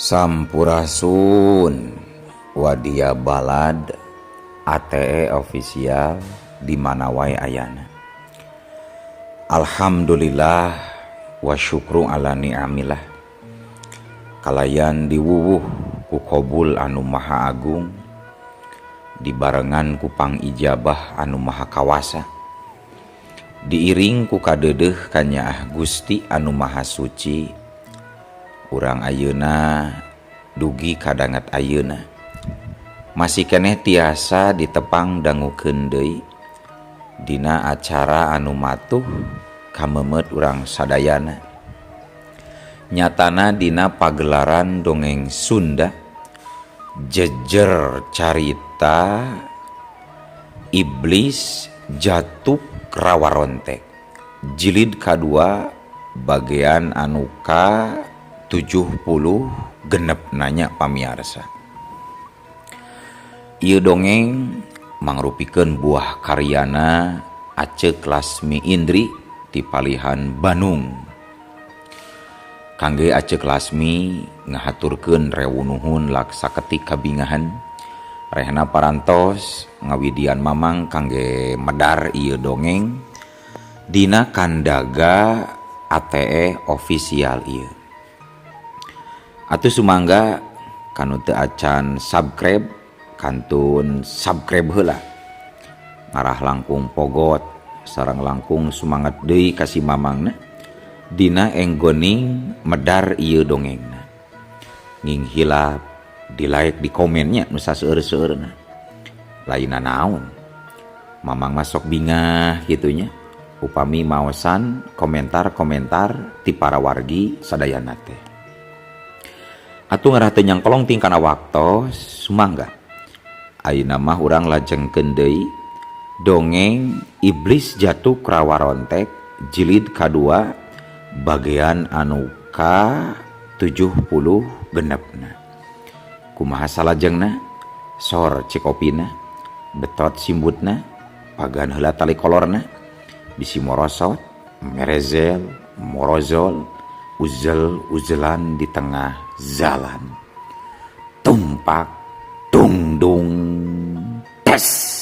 Sampurasun Wadia Balad ATE official di mana wae ayana. Alhamdulillah wa syukru ala ni'amillah. Kalayan diwuwuh ku qabul anu maha agung, dibarengan ku pangijabah anu maha kawasa, diiring ku kadeudeuh kanyaah Gusti anu maha suci. Urang ayeuna dugi kadanget ayeuna masih keneh tiasa ditepang dangukeun deui dina acara anu matuh kamemet urang sadayana, nyatana dina pagelaran dongeng Sunda jejer carita iblis jatuh rawarontek jilid kadua bagian anu ka 76 nanya pamiarsa. Ieu dongeng mangrupikeun buah karyana Aceuk Lasmi Indri ti palihan Bandung. Kangge Aceuk Lasmi ngahaturkeun rewu nuhun laksa ketik kabingahan rehna parantos ngawidian mamang kangge medar ieu dongeng dina kandaga ATE official ieu. Atuh sumangga kanu teu acan subscribe kantun subscribe heula, ngarah langkung pogot sareng langkung sumanget deui ka si mamangna dina enggoning medar ieu dongengna. Nging hilap di like di komennya nu saseueur-seueurna, lainna naon mamang masok bingah kitunya upami maosan komentar-komentar ti para wargi sadayana teh. Atuh ngarah teu nyangkolong tingkana waktos sumangga ayeuna mah urang lajengkeun deui dongeng iblis jatuh rawarontek jilid kadua bagian anu ka 76 na. Kumaha salajengna sor cikopina betot simbutna pagan heula tali kolorna bisi morosot merezel morozol uzel uzelan di tengah jalan tumpak tungdung tes.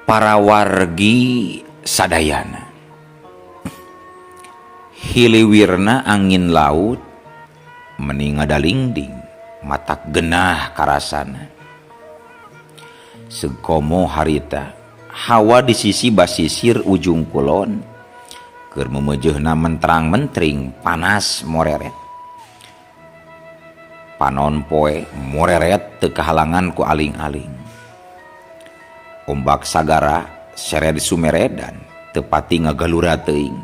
Para wargi sadayana, hiliwirna angin laut meni ngadalingding matak genah karasana. Sekomo harita hawa di sisi basisir ujung kulon keur memejehna menterang-mentering panas moreret. Panon poe moreret teu kahalangan ku aling-aling. Ombak sagara sered sumeredan tepati ngagalura teuing.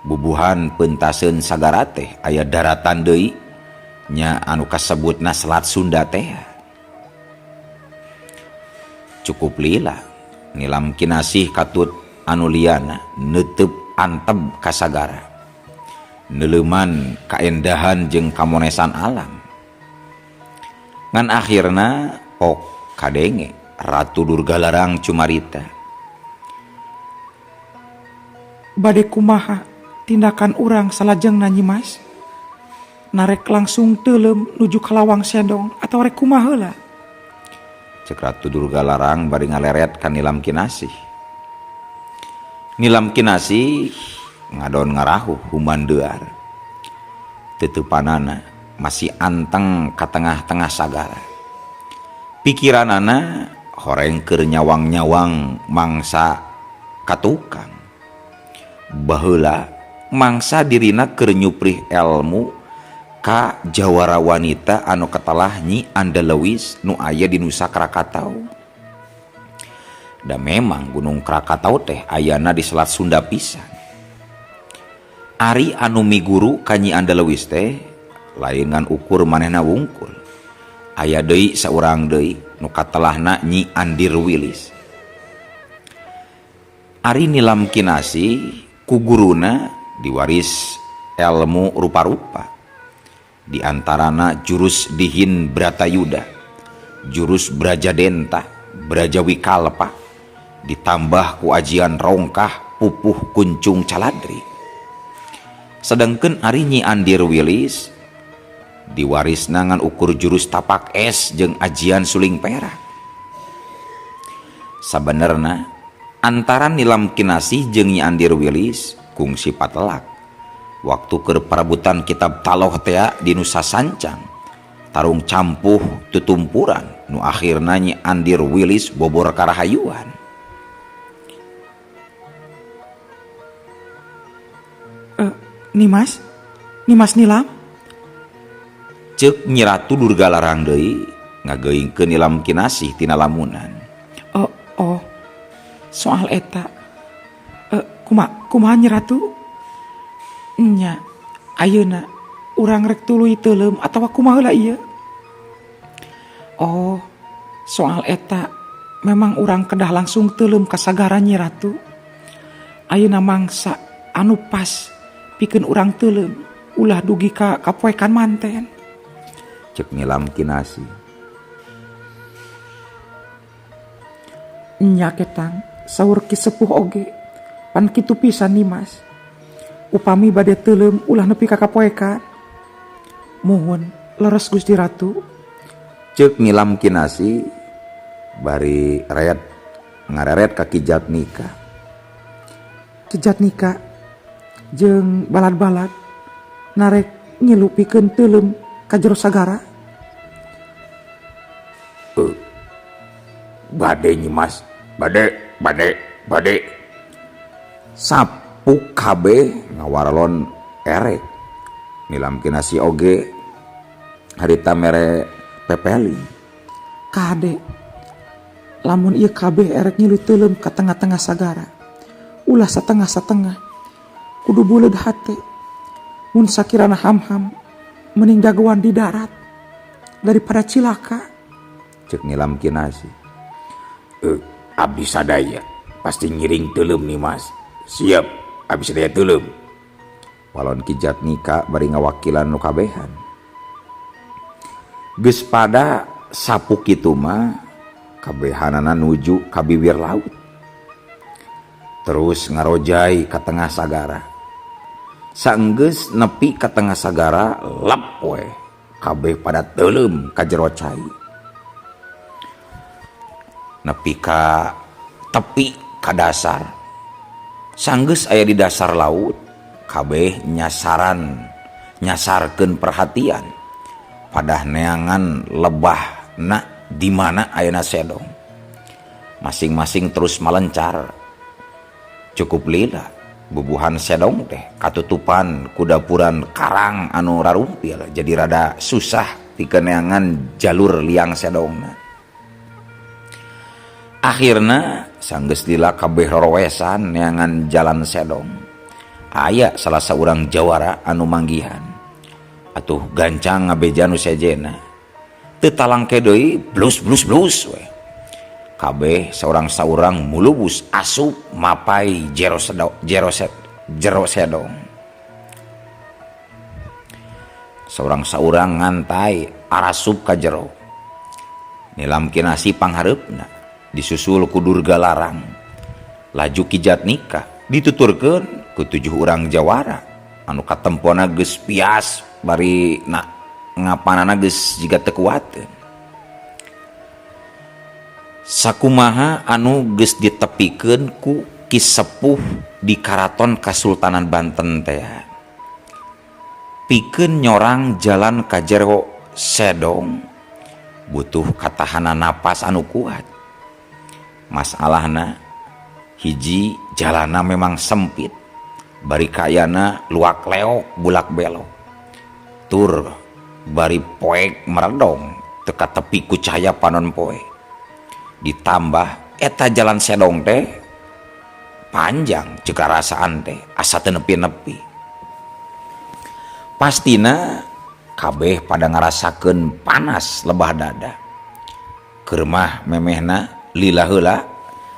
Bubuhan pentaseun sagara teh aya daratan deui nya anu kasebutna Selat Sunda teh. Cukup lila nilam kinasih katut anu liana neuteup anteb ka sagara. Neuleuman kaendahan jeung kamonesan alam. Ngan akhirna pok kadenge Ratu Durga Larang cumarita. Bade kumaha tindakan urang salajengna Nyi Mas? Narek langsung teuleum nuju ka Lawang Sendong atau rek kumaha heula? Cek Ratu Durga Larang bari ngaleret ka Nilam Kinasih. Nilam Kinasih ngadon ngarahuh humandear. Teuteupanana masih anteng ka tengah-tengah sagara. Pikiranana horeng keur nyawang-nyawang mangsa katukang. Baheula mangsa dirina keur nyuprih elmu ka jawara wanita anu katelah Nyi Andalewis nu aya di Nusa Krakatau. Da memang Gunung Krakatau teh ayana di Selat Sunda pisan. Ari anu miguru ka Nyi Andalewis teh lain ngan ukur manehna wungkul. Aya deui saurang deui nu katelahna Nyi Andir Wilis. Ari Nilam Kinasih ku guruna diwaris elmu rupa-rupa. Di antarana jurus Dihin Bratayuda, jurus Brajadenta, Braja Wikalpa, ditambah ku ajian rongkah pupuh kuncung caladri. Sedangkeun ari Nyi Andir Wilis diwarisna ngan ukur jurus tapak es jeung ajian suling perak. Sabenerna antara Nilam Kinasih jeung Nyi Andir Wilis kungsi patelak. Waktu keur parebutan kitab taloh tea di Nusa Sancang, tarung campuh tutumpuran nu akhirna Nyi Andir Wilis bobor karahayuan. Nimas? Nimas Nilam? Ceuk Nyi Ratu Durga Larang deui ngageuingkeun Nilam Kinasih tina lamunan. Oh, oh. Soal eta. Kumaha Nyi Ratu? Nya, ayeuna urang rek tuluy teuleum atawa kumaha heula ieu? Oh, soal eta memang urang kedah langsung teuleum ka sagara Nyi Ratu. Ayeuna mangsa anu pas pikeun urang teuleum ulah dugi ka kapoekan manten. Ceuk Nilam Kinasih. Nya ketang saur Ki Sepuh oge pan kitu pisan Nimas. Upami bade teuleum ulah nepi ka kapoekan. Muhun leres Gusti Ratu. Ceuk Nilam Kinasih bari rayat ngareret ka Ki Jatnika. Ki Jatnika jeung balad-balad narek ngilu pikeun teuleum ka jero sagara. Bade Nyi Mas, bade, bade, bade. Sapuk kabeh ngawaralon erek. Nilam Kinasih oge harita mere pepeling. Kade lamun ieu kabeh erek ngilu teuleum ka tengah-tengah sagara. Ulah satengah-satengah. Kudu buleud hate. Mun sakirana ham-ham mending dagoan di darat daripada cilaka. Ceuk Nilam Kinasih. Abdi sadaya pasti ngiring teuleum nih Mas. Siap, abdi sadaya teuleum. Walon Ki Jatnika bari ngawakilan nu kabehan. Geus pada sapuk kitu mah kabehanana nuju ka bibir laut. Terus ngarojai ka tengah sagara. Saenggeus nepi ka tengah sagara lep we kabeh pada teuleum ka jero cai. Nepi ka tepi ka dasar. Sanggeus aya di dasar laut kabeh nyasarkeun perhatian padah neangan lebahna di mana ayana sedong. Masing-masing terus malencar. Cukup lila bubuhan sedong teh katutupan kudapuran karang anu rarumpil jadi rada susah pikeun neangan jalur liang sedongna. Akhirna sanggeus lila kabeh rorowesan neangan jalan sedong. Aya salah saurang jawara anu manggihan. Atuh gancang ngabeja nu sejena. Teu talangke deui blus blus blus we. Kabeh saurang-saurang mulubus asup mapai jero sedo, jero set, jero sedong. Saurang-saurang ngantai arasup ka jero. Nilam Kinasih panghareupna disusul ku Durga Larang. Laju Ki Jatnika dituturkeun ku 7 urang jawara anu katempona geus pias bari na ngapanana geus jiga teu kuateun. Sakumaha anu geus ditepikeun ku Ki Sepuh di Karaton Kasultanan Banten teh. Pikeun nyorang jalan ka jero sedong butuh katahanan napas anu kuat. Masalahna hiji jalana memang sempit, bari kayana luak leok bulak belok. Tur bari poek meredong teka tepi ku cahaya panon poe. Ditambah eta jalan sedong teh panjang ceuk karasaan teh asa teu nepi-nepi. Pastina kabeh pada ngarasakeun panas lebah dada. Keur mah memehna lila heula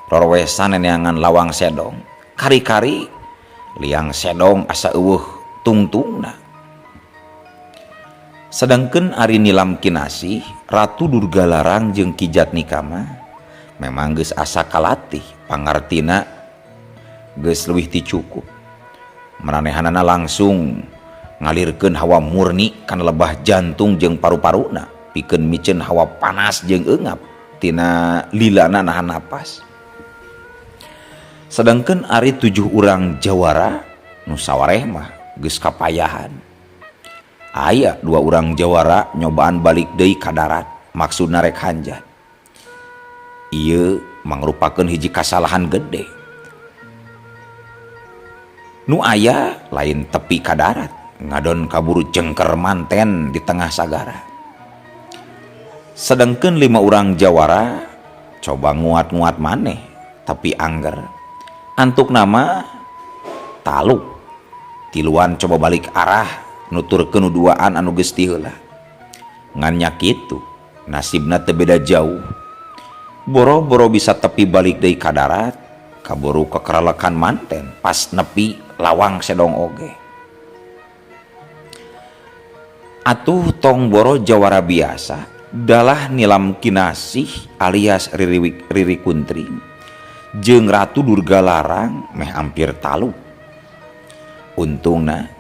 Rorowesan neneangan lawang sedong. Kari-kari liang sedong asa eueuh tungtungna. Sedangkeun ari Nilam Kinasih, Ratu Durga Larang jeung Ki Jatnika mah memang geus asa kalatih pangartina geus leuwih ti cukup. Maranehanana langsung ngalirkeun hawa murni kana lebah jantung jeung paru-paruna, pikeun miceun hawa panas jeung eungap tina lilana nahan napas. Sedangkeun ari 7 urang jawara nu sawareh mah geus kapayahan. Aya 2 urang jawara nyobaan balik deui ka darat, maksudna rek hanjat. Ieu mangrupakeun hiji kasalahan gede. Nu aya lain tepi ka darat, ngadon kaburu jengker manten di tengah sagara. Sedangkeun 5 urang jawara coba nguat-nguat maneh, tapi angger. Antuk nama taluk. Tiluan coba balik arah nuturkeun nu duaan anu geus ti heula. Ngan nya kitu, nasibna teu beda jauh. Boro-boro bisa tepi balik deui ka darat, kaburu kekeralekan manten pas nepi lawang sedong oge. Atuh tong boro jawara biasa, dalah Nilam Kinasih alias Riri Kuntring jeung Ratu Durga Larang meh hampir taluk. Untungna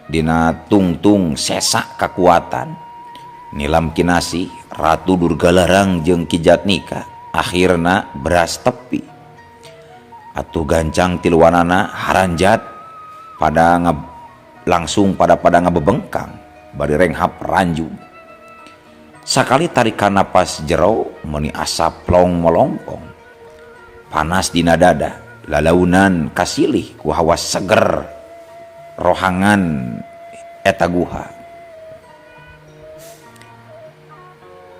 dina tungtung sesak kakuatan Nilam Kinasih, Ratu Durga Larang jeung Ki Jatnika akhirna beras tepi. Atuh gancang tiluanana haranjat pada langsung pada ngabebengkang bari renghap ranjung. Sakali tarikan napas jero meuni asa plong molongkong. Panas dina dada, lalaunan kasilih ku hawa seger rohangan eta guha.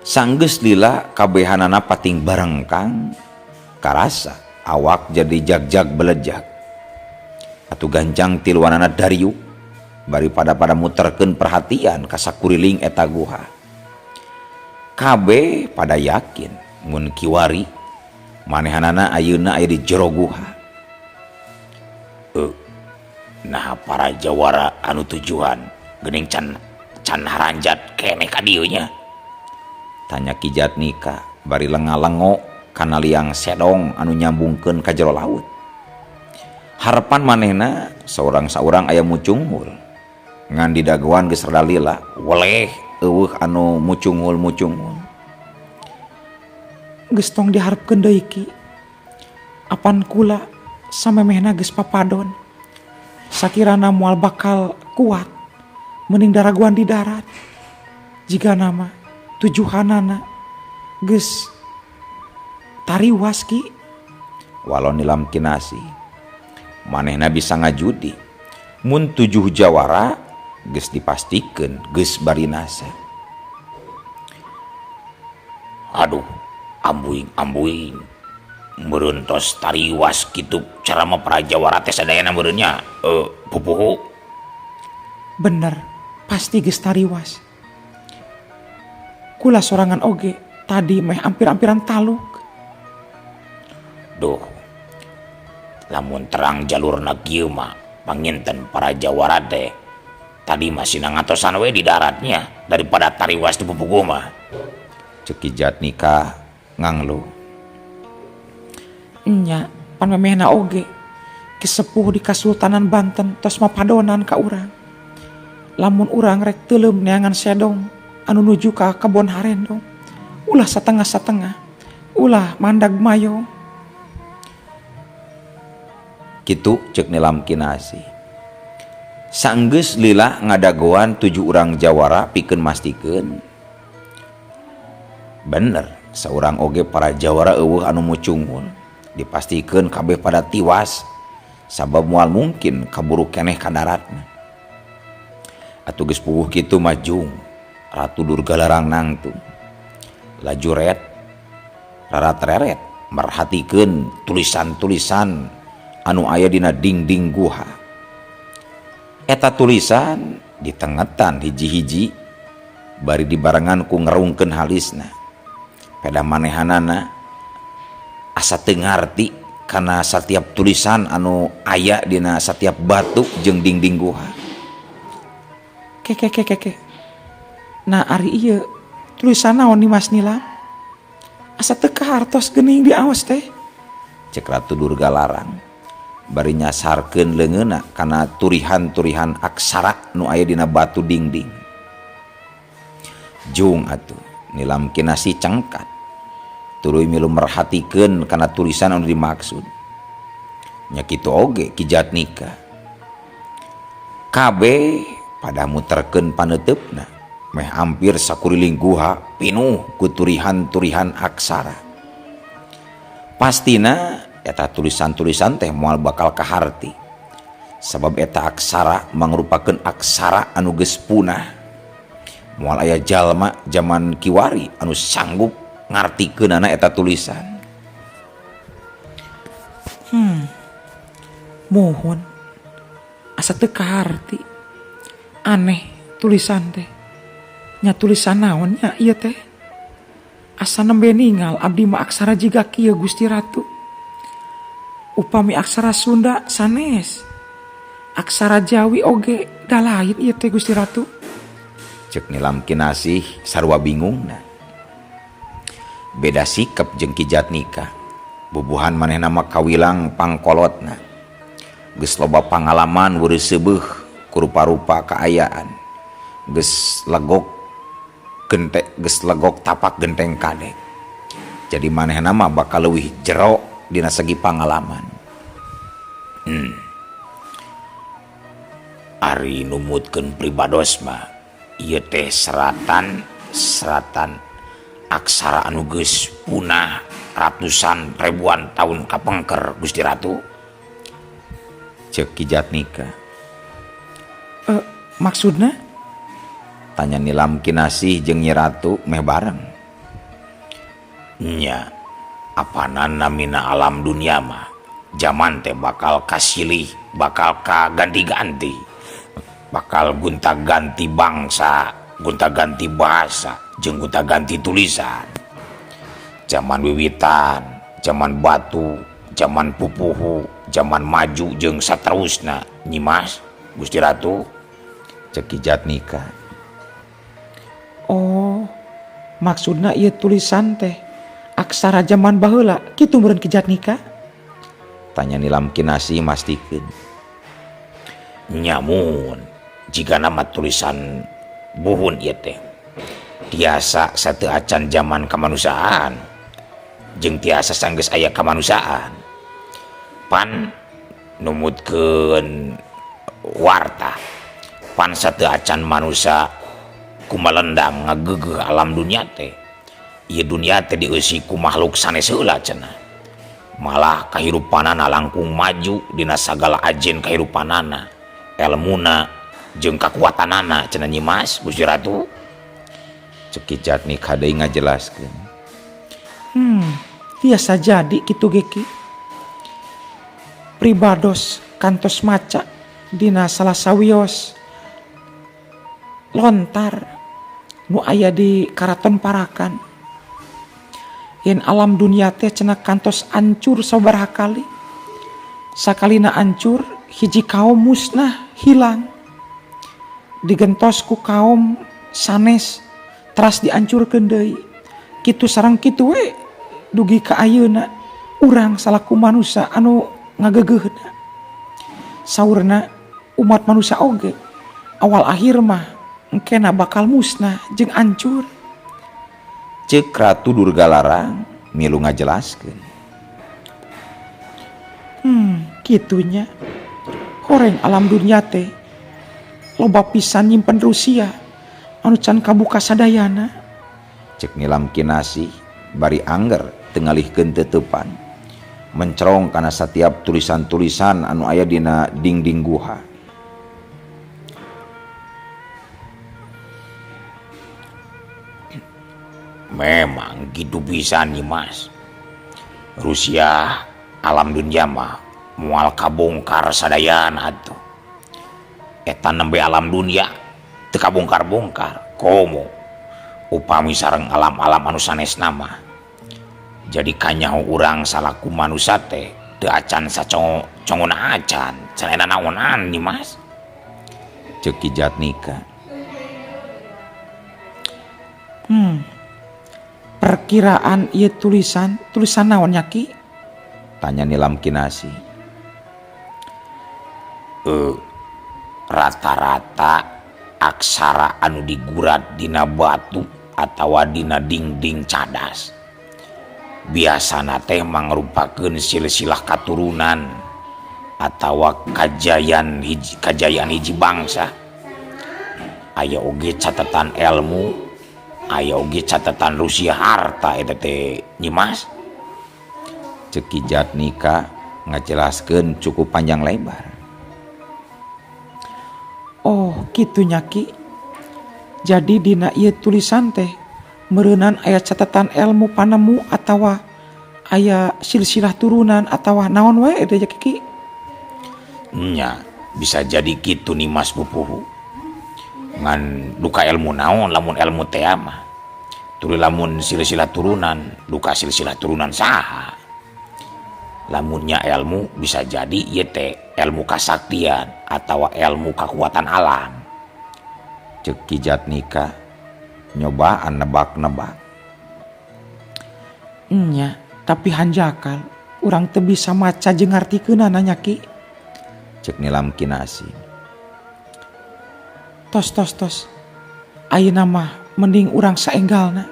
Sanggeus lila kabehanana pating barengkang karasa awak jadi jag-jag belejag. Atuh gancang tiluanana dariuk bari pada-pada muterkeun perhatian ka sakuriling eta guha. Kabeh pada yakin mun kiwari manehanana ayeuna aya di jero guha. Nah para jawara anu tujuan geuning can haranjat keneh ka dieu nya. Tanya Ki Jatnika bari lenga-lengo kana liang sedong anu nyambungkeun ka jero laut. Harapan manehna saurang-saurang aya mucunghul. Ngan didagoan geus rada lila, weleh eueuh anu mucunghul-mucunghul. Geus tong diharapkeun deui Ki. Apan kula samemehna geus papadon. Sakirana moal bakal kuat mending daraguan di darat. Jika nama tujuhanana geus tariwas Ki. Walau Nilam Kinasih manehna bisa ngajudi mun 7 jawara geus dipastikeun geus barinasa. Aduh, ambuing-ambuing meureun tos tariwas kitu cara mah para jawara teh sadayana meureun nya, pupuhu. Bener, pasti geus tariwas. Kula sorangan oge tadi meh ampir-ampiran taluk. Duh, lamun terang jalurna kieu mah panginten para jawara teh tadi masih nangatosan we di daratnya daripada tariwas di pupuhu mah. Cek Ki Jatnika nganglu. Nya, pan memehna oge kisepuh di Kasultanan Banten tos mapadonan ka urang. Lamun urang rek teuleum neangan sedong anu nuju ka kebon harendong, ulah satengah-satengah, ulah mandag mayong. Kitu cek Nilam Kinasih. Sanggeus lila ngadagoan 7 urang jawara pikeun mastikeun. Bener, saurang oge para jawara eueuh anu mucunghul. Dipastikeun kabeh pada tiwas sabab moal mungkin kaburu keneh ka daratna. Atuh geus puguh kitu majung Ratu Durga Larang nangtung. Lajuret rarat-reret merhatikeun tulisan-tulisan anu aya dina dinding guha. Eta tulisan ditengetan hiji-hiji bari dibarengan ku ngerungkeun halisna. Peda manehanana Asa teu ngarti kana satiap tulisan anu aya dina satiap batu jeung dingding guha. Ke ke ke ke ke. Nah ari ieu tulisan naon Nimas Nilam? Asa teu kahartos geuning diaos teh. Cek Ratu Durga Larang bari nyasarkeun leungeunna kana turihan-turihan aksara nu aya dina batu dingding. Jung atuh Nilam Kinasih cengkat tuluy milu merhatikeun kana tulisan anu dimaksud. Nya kitu oge Ki Jatnika. Kabeh pada muterkeun paneuteup-na meh hampir sakuriling guha pinuh ku turihan-turihan aksara. Pastina eta tulisan-tulisan teh moal bakal kaharti. Sabab eta aksara mangrupakeun aksara anu geus punah. Moal aya jalma jaman kiwari anu sanggup ngartikeunana eta tulisan. Mohon asa teu kaharti. Aneh tulisan teh. Nya tulisan naon nya ieu teh? Asa nembe ningal abdi mah aksara jiga kieu Gusti Ratu. Upami aksara Sunda sanes. Aksara Jawi oge da lain ieu teh Gusti Ratu. Cek Nilam Kinasih sarua bingungna. Beda sikap jeung Ki Jatnika. Bubuhan manehna mah kawilang pangkolotna. Geus loba pangalaman weureu seubeuh ku rupa-rupa kaayaan. Geus legok gente, geus legok tapak genteng kadek. Jadi manehna mah bakal leuwih jero dina segi pangalaman. Ari numutkeun pribados mah ieu teh seratan aksara anu geus punah ratusan ribuan tahun kapengker Gusti Ratu. Cek Ki Jatnika. Maksudna? Tanya Nilam Kinasih jeung Nyi Ratu meh bareng. Nya, apanan namina alam dunia mah zaman teh bakal kasilih, bakal kaganti-ganti, bakal gonta-ganti bangsa, gonta-ganti bahasa, jeung gonta-ganti tulisan. Zaman wiwitan, zaman batu, zaman pupuhu, zaman maju jeung saterusna. Nyimas Gusti Ratu. Cek Ki Jatnika. Oh, maksudna ieu tulisan teh aksara zaman baheula kitu meureun Ki Jatnika? Tanya Nilam Kinasih mastikeun. Nyamun jigana mah tulisan buhun ieu teh tiasa sateu acan zaman kamanusiaan jeung tiasa sanggeus aya kamanusiaan. Pan numutkeun warta pan sateu acan manusia kumalendang ngageugeuh alam dunia teh. Ieu dunia teh dieusi ku makhluk sanes heula cenah. Malah kahirupanana langkung maju dina sagala ajen kahirupanana, elmuna jeung kakuatanana cenah Nyimas Gusti Ratu. Cek Ki Jatnika deui ngajelaskeun. Biasa jadi kitu ge Ki. Pribados kantos maca dina salah sawios lontar nu aya di Karaton Parakan. Yen alam dunia teh cenah kantos ancur sabaraha kali. Sakalina ancur hiji kaum musnah hilang. Digentos ku kaum sanes teras diancurkeun deui. Kitu sareng kitu we dugi ka ayeuna urang salaku manusia anu ngagegeuhna. Saurna umat manusia oge awal akhir mah engkena bakal musnah jeung ancur. Cek Ratu Durga Larang milu ngajelaskeun. Kitunya. Horeng alam dunia teh loba pisan nyimpen Rusia anu can kabuka sadayana. Cek Nilam Kinasih bari angger teu ngalihkeun teuteupan. Mencerong kana satiap tulisan-tulisan anu aya dina dingding guha. Memang gitu pisan nih Mas. Rusia alam dunia mah moal kabongkar sadayana atuh. Eta nembe alam dunia teu kabongkar-bongkar. Komo upami sareng alam-alam anu sanesna mah. Jadi kanyaho urang salaku manusa teh teu acan sacongo-congona acan, can aya nanaonan Nyimas. Ceuk Ki Jatnika. Perkiraan ieu tulisan, tulisan naon nya Ki? Tanya Nilam Kinasih. Rata-rata aksara anu digurat dina batu atawa dina dingding cadas. Biasana teh mangrupakeun silsilah katurunan atawa kajayaan hiji bangsa. Aya oge catatan ilmu, aya oge catatan Rusia harta eta teh Nyimas. Ceuk Ki Jatnika ngajelaskeun cukup panjang lebar. Oh, kitu nya Ki. Jadi dina ieu tulisan teh meureunan aya catatan ilmu panemu atawa aya silsilah turunan atawa naon wae eta nya Ki? Nya, bisa jadi kitu Nimas pupuhu. Ngan duka ilmu naon lamun ilmu teh mah. Tuluy lamun silsilah turunan, duka silsilah turunan saha. Lamunnya ilmu bisa jadi ieu teh ilmu kasaktian atawa ilmu kakuatan alam. Ceuk Ki Jatnika nyobaan nebak-nebak. Nya, tapi hanjakal urang teu bisa maca jeung ngartikeunana nya Ki. Ceuk Nilam Kinasih. Tos tos tos. Ayeuna mah mending urang saenggalna.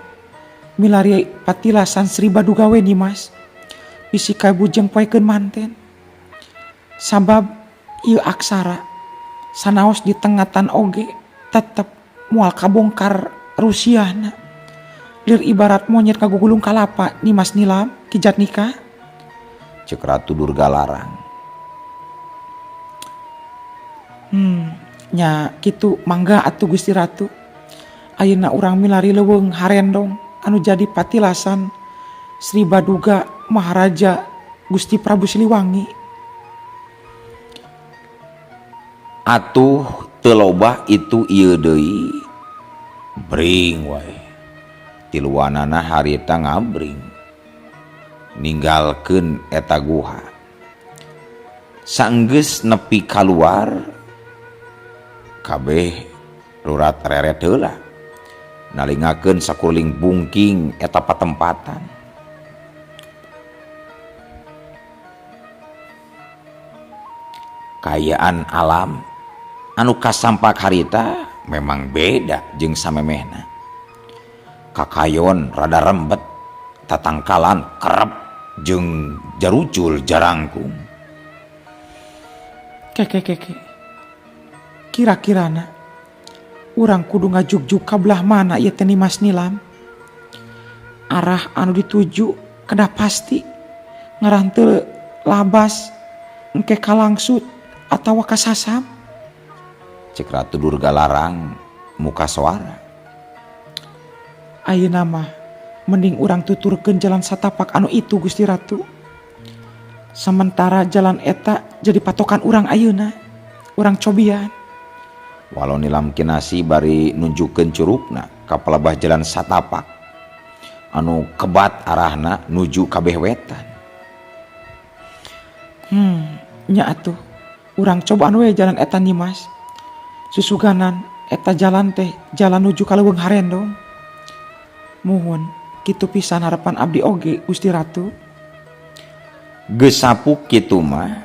Milari patilasan Sri Baduga we Nyimas. Bisi kabujeng poekeun manten. Sabab ieu aksara sanaos di tengatan oge tetep moal kabongkar Rusiana. Lir ibarat monyet kagugulung kalapa Nimas Nilam Ki Jatnika. Ceuk Ratu Durga Larang. Nya kitu mangga atuh Gusti Ratu. Ayeuna urang milari leuweung harendong anu jadi patilasan Sri Baduga Maharaja Gusti Prabu Siliwangi. Atuh teu loba itu ieu deui bring wae. Tiluanana harita ngabring ninggalkeun eta guha. Sanggeus nepi kaluar kabeh rurat reret heula nalingakeun sakuling bungking eta patempatan. Kaayaan alam anu kasampak harita memang beda jeung samemehna. Kakayon rada rembet, tatangkalan kerep jeung jarucul jarangkung. Keke keke. Kira-kirana urang kudu ngajugjug ka belah mana ieu teh Nimas Nilam? Arah anu dituju kedah pasti ngarah teu labas engke kalangsut atawa kasasab. Ceuk Ratu Durga Larang muka suara. Ayeuna mah mending urang tuturkeun jalan satapak anu itu Gusti Ratu. Sementara jalan eta jadi patokan urang ayeuna, urang cobian. Walau Nilam Kinasih bari nunjukkeun curugna ka pelebah jalan satapak anu kebat arahna nuju kabeh wetan. Nya atuh urang cobaan we jalan eta Nimas. Susuganan eta jalan teh jalan nuju ka leuweung harendong. Muhun kitu pisan harapan abdi oge Gusti Ratu. Geus sapuk kitu mah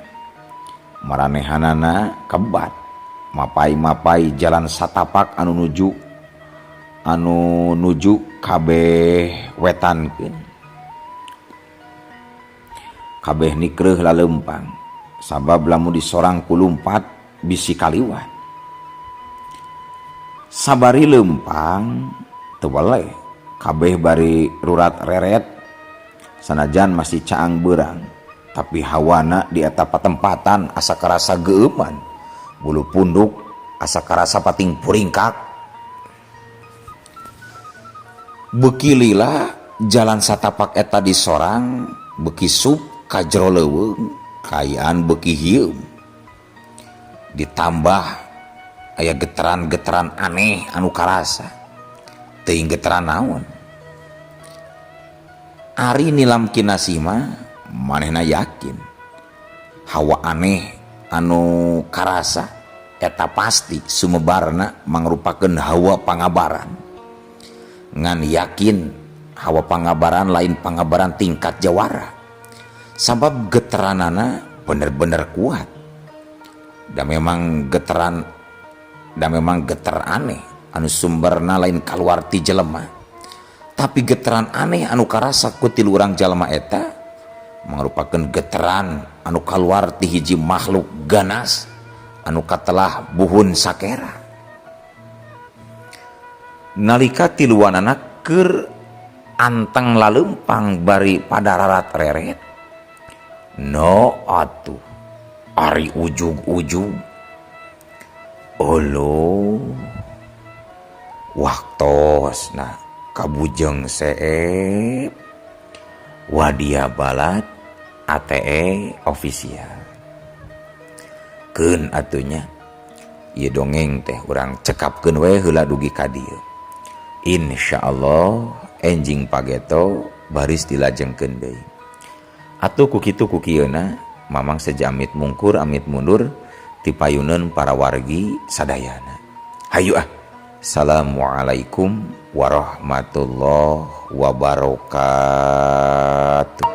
maranehanana kebat mapai-mapai jalan satapak anu nuju kabeh wetankeun. Kabeh nikreuh laleumpang sabab lamun disorang ku lumpat bisi kaliwat. Sabari leumpang teu weleh kabeh bari rurat reret sanajan masih caang beurang tapi hawana di eta patempatan asa karasa geueuman bulu punduk asa karasa pating puringkak. Beuki lila jalan satapak eta disorang beuki sup ka jero leuweung kaayaan beuki hieum ditambah aya getaran-getaran aneh anu karasa teuing getaran naon. Ari Nilam Kinasih mah manehna yakin hawa aneh anu karasa eta pasti sumebarna mangrupakeun hawa pangabaran. Ngan yakin hawa pangabaran lain pangabaran tingkat jawara. Sabab geteranana bener-bener kuat. Da memang geteran da memang geter aneh anu sumberna lain kaluar ti jelema. Tapi geteran aneh anu karasa ku tilu urang jalma eta mangrupakeun geteran anu kaluar ti hiji makhluk ganas anu katelah buhun sakera. Nalika tiluanana keur anteng lalempang bari pada rarat reret. No atuh ari ujug-ujug. Olo waktosna kabujeng seep Wadia Balad ATE official. Keun atunya ieu dongeng teh urang cekapkeun we heula dugi ka dieu. Insyaallah enjing pageto baris dilajengkeun deui. Atuh ku kitu ku kieuna Mamang seja amit mungkur amit mundur ti payuneun para wargi sadayana. Hayu ah. Assalamualaikum warahmatullahi wabarakatuh.